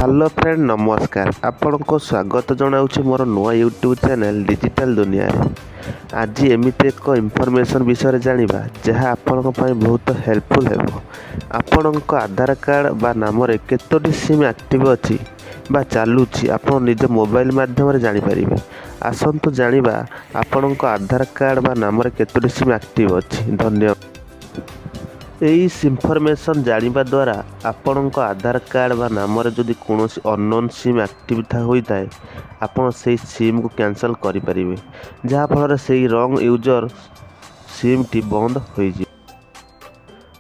Hello friend, ନମସ୍କାର। ଆପଣଙ୍କୁ ସ୍ୱାଗତ ଜଣାଉଛି ମୋର ନୂଆ ୟୁଟ୍ୟୁବ୍ ଚ୍ୟାନେଲ୍ ଡିଜିଟାଲ୍ ଦୁନିଆରେ। ଆଜି ଏମିତି ଏକ ଇନଫର୍ମେସନ୍ ବିଷୟରେ ଜାଣିବା, ଯାହା ଆପଣଙ୍କ ପାଇଁ ବହୁତ ହେଲ୍ପଫୁଲ୍ ହେବ। ଆପଣଙ୍କ ଆଧାର କାର୍ଡ଼ ବା ନାମରେ କେତୋଟି ସିମ୍ ଆକ୍ଟିଭ୍ ଅଛି ବା ଚାଲୁଛି, ଆପଣ ନିଜ ମୋବାଇଲ ମାଧ୍ୟମରେ ଜାଣିପାରିବେ। ଆସନ୍ତୁ ଜାଣିବା, ଆପଣଙ୍କ ଆଧାର କାର୍ଡ଼ ବା ନାମରେ କେତୋଟି ସିମ୍ ଆକ୍ଟିଭ୍ ଅଛି। ଧନ୍ୟବାଦ। ଏହି ଇନଫର୍ମେସନ୍ ଜାଣିବା ଦ୍ୱାରା ଆପଣଙ୍କ ଆଧାର କାର୍ଡ଼ ବା ନାମରେ ଯଦି କୌଣସି ଅନନୋନ୍ ସିମ୍ ଆକ୍ଟିଭ୍ ହୋଇଥାଏ, ଆପଣ ସେଇ ସିମ୍କୁ କ୍ୟାନସଲ୍ କରିପାରିବେ, ଯାହାଫଳରେ ସେଇ ରଙ୍ଗ ୟୁଜର୍ ସିମ୍ଟି ବନ୍ଦ ହୋଇଯିବ।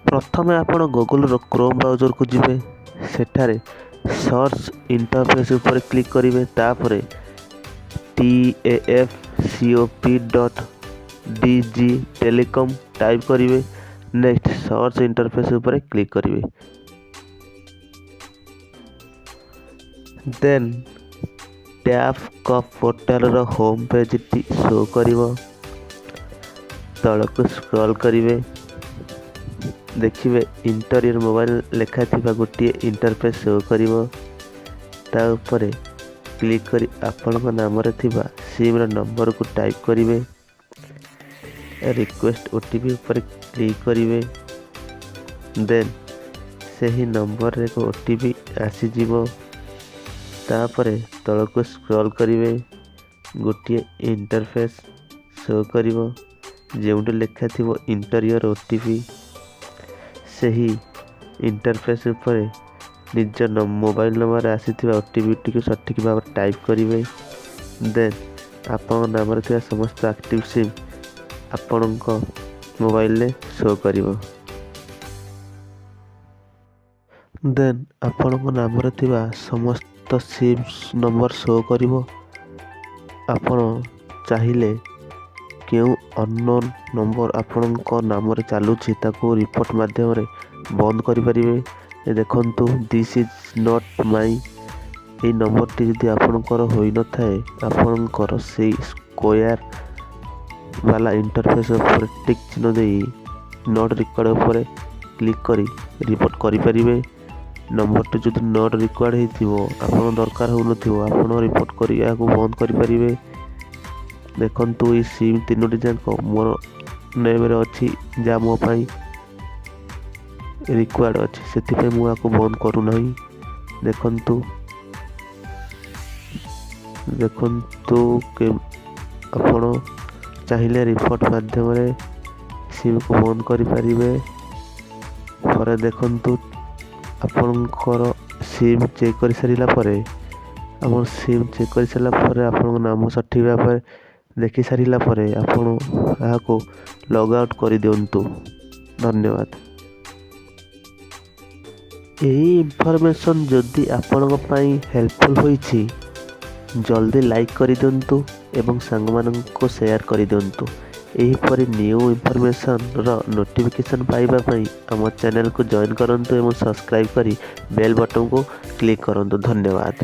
ପ୍ରଥମେ ଆପଣ ଗୁଗଲର କ୍ରୋମ୍ ବ୍ରାଉଜରକୁ ଯିବେ। ସେଠାରେ ସର୍ଚ୍ଚ ଇଣ୍ଟରଫେସ୍ ଉପରେ କ୍ଲିକ୍ କରିବେ। ତାପରେ tafcop.dg telecom type କରିବେ। ନେକ୍ସଟ ସର୍ଚ୍ଚ ଇଣ୍ଟରଫେସ୍ ଉପରେ କ୍ଲିକ୍ କରିବେ। ଦେନ୍ ଟ୍ୟାଫ୍ କପ୍ ପୋର୍ଟାଲର ହୋମ୍ ପେଜ୍ଟି ଶୋ କରିବ। ତଳକୁ ସ୍କ୍ରଲ୍ କରିବେ, ଦେଖିବେ ଏଣ୍ଟର your mobile ଲେଖାଥିବା ଗୋଟିଏ ଇଣ୍ଟରଫେସ୍ ଶୋ କରିବ। ତା ଉପରେ କ୍ଲିକ୍ କରି ଆପଣଙ୍କ ନାମରେ ଥିବା ସିମ୍ର ନମ୍ବରକୁ ଟାଇପ୍ କରିବେ। ରିକ୍ୱେଷ୍ଟ ଓଟିପି ଉପରେ କ୍ଲିକ୍ କରିବେ। ଦେନ୍ ସେହି ନମ୍ବରରେ ଏକ ଓଟିପି ଆସିଯିବ। ତାପରେ ତଳକୁ ସ୍କ୍ରଲ୍ କରିବେ, ଗୋଟିଏ ଇଣ୍ଟରଫେସ୍ ଶୋ କରିବ, ଯେଉଁଠି ଲେଖା ଥିବ ଏଣ୍ଟର your OTP. ସେହି ଇଣ୍ଟରଫେସ୍ ଉପରେ ନିଜ ମୋବାଇଲ ନମ୍ବରରେ ଆସିଥିବା ଓଟିପିଟିକୁ ସଠିକ୍ ଭାବରେ ଟାଇପ୍ କରିବେ। ଦେନ୍ ଆପଣଙ୍କ ନାମରେ ଥିବା ସମସ୍ତ ଆକ୍ଟିଭ୍ ସିମ୍ ଆପଣଙ୍କ ମୋବାଇଲରେ ଶୋ କରିବ। ଦେନ୍ ଆପଣଙ୍କ ନାମରେ ଥିବା ସମସ୍ତ ସିମ୍ ନମ୍ବର ଶୋ କରିବ। ଆପଣ ଚାହିଁଲେ କେଉଁ ଅନନୋନ୍ ନମ୍ବର ଆପଣଙ୍କ ନାମରେ ଚାଲୁଛି, ତାକୁ ରିପୋର୍ଟ ମାଧ୍ୟମରେ ବନ୍ଦ କରିପାରିବେ। ଦେଖନ୍ତୁ, "This is not my", ଏଇ ନମ୍ବରଟି ଯଦି ଆପଣଙ୍କର ହୋଇନଥାଏ, ଆପଣଙ୍କର ସେଇ ସ୍କୋୟାର ବାଲା ଇଣ୍ଟରଫେସ୍ ଉପରେ ଟିକ୍ ଚିହ୍ନ ଦେଇ not required ଉପରେ କ୍ଲିକ୍ କରି ରିପୋର୍ଟ କରିପାରିବେ। ନମ୍ବରଟି ଯଦି not required ହେଇଥିବ, ଆପଣ ଦରକାର ହେଉନଥିବ, ଆପଣ ରିପୋର୍ଟ କରି ଏହାକୁ ବନ୍ଦ କରିପାରିବେ। ଦେଖନ୍ତୁ, ଏଇ ସିମ୍ ତିନୋଟି ଯାକ ମୋର ନେମ୍ରେ ଅଛି, ଯାହା ମୋ ପାଇଁ ରିକ୍ୱାୟାର୍ଡ଼ ଅଛି, ସେଥିପାଇଁ ମୁଁ ଏହାକୁ ବନ୍ଦ କରୁନାହିଁ। ଦେଖନ୍ତୁ, ଦେଖନ୍ତୁ, ଆପଣ ଚାହିଁଲେ ରିପୋର୍ଟ ମାଧ୍ୟମରେ ସିମ୍କୁ ବନ୍ଦ କରିପାରିବେ। ପରେ ଦେଖନ୍ତୁ, ଆପଣଙ୍କର ସିମ୍ ଚେକ୍ କରିସାରିଲା ପରେ, ଆପଣ ସିମ୍ ଚେକ୍ କରିସାରିଲା ପରେ, ଆପଣଙ୍କ ନାମ ସଠିକ୍ ଭାବରେ ଦେଖି ସାରିଲା ପରେ ଆପଣ ଏହାକୁ ଲଗ୍ ଆଉଟ୍ କରିଦିଅନ୍ତୁ। ଧନ୍ୟବାଦ। ଏହି ଇନଫର୍ମେସନ୍ ଯଦି ଆପଣଙ୍କ ପାଇଁ ହେଲ୍ପଫୁଲ୍ ହୋଇଛି, ଜଲ୍ଦି ଲାଇକ୍ କରିଦିଅନ୍ତୁ ଏବଂ ସାଙ୍ଗମାନଙ୍କୁ ସେୟାର କରିଦିଅନ୍ତୁ। ଏହିପରି ନ୍ୟୁ ଇନଫର୍ମେସନ୍ର ନୋଟିଫିକେସନ୍ ପାଇବା ପାଇଁ ଆମ ଚ୍ୟାନେଲକୁ ଜଏନ୍ କରନ୍ତୁ ଏବଂ ସବସ୍କ୍ରାଇବ୍ କରି ବେଲ୍ ବଟନ୍କୁ କ୍ଲିକ୍ କରନ୍ତୁ। ଧନ୍ୟବାଦ।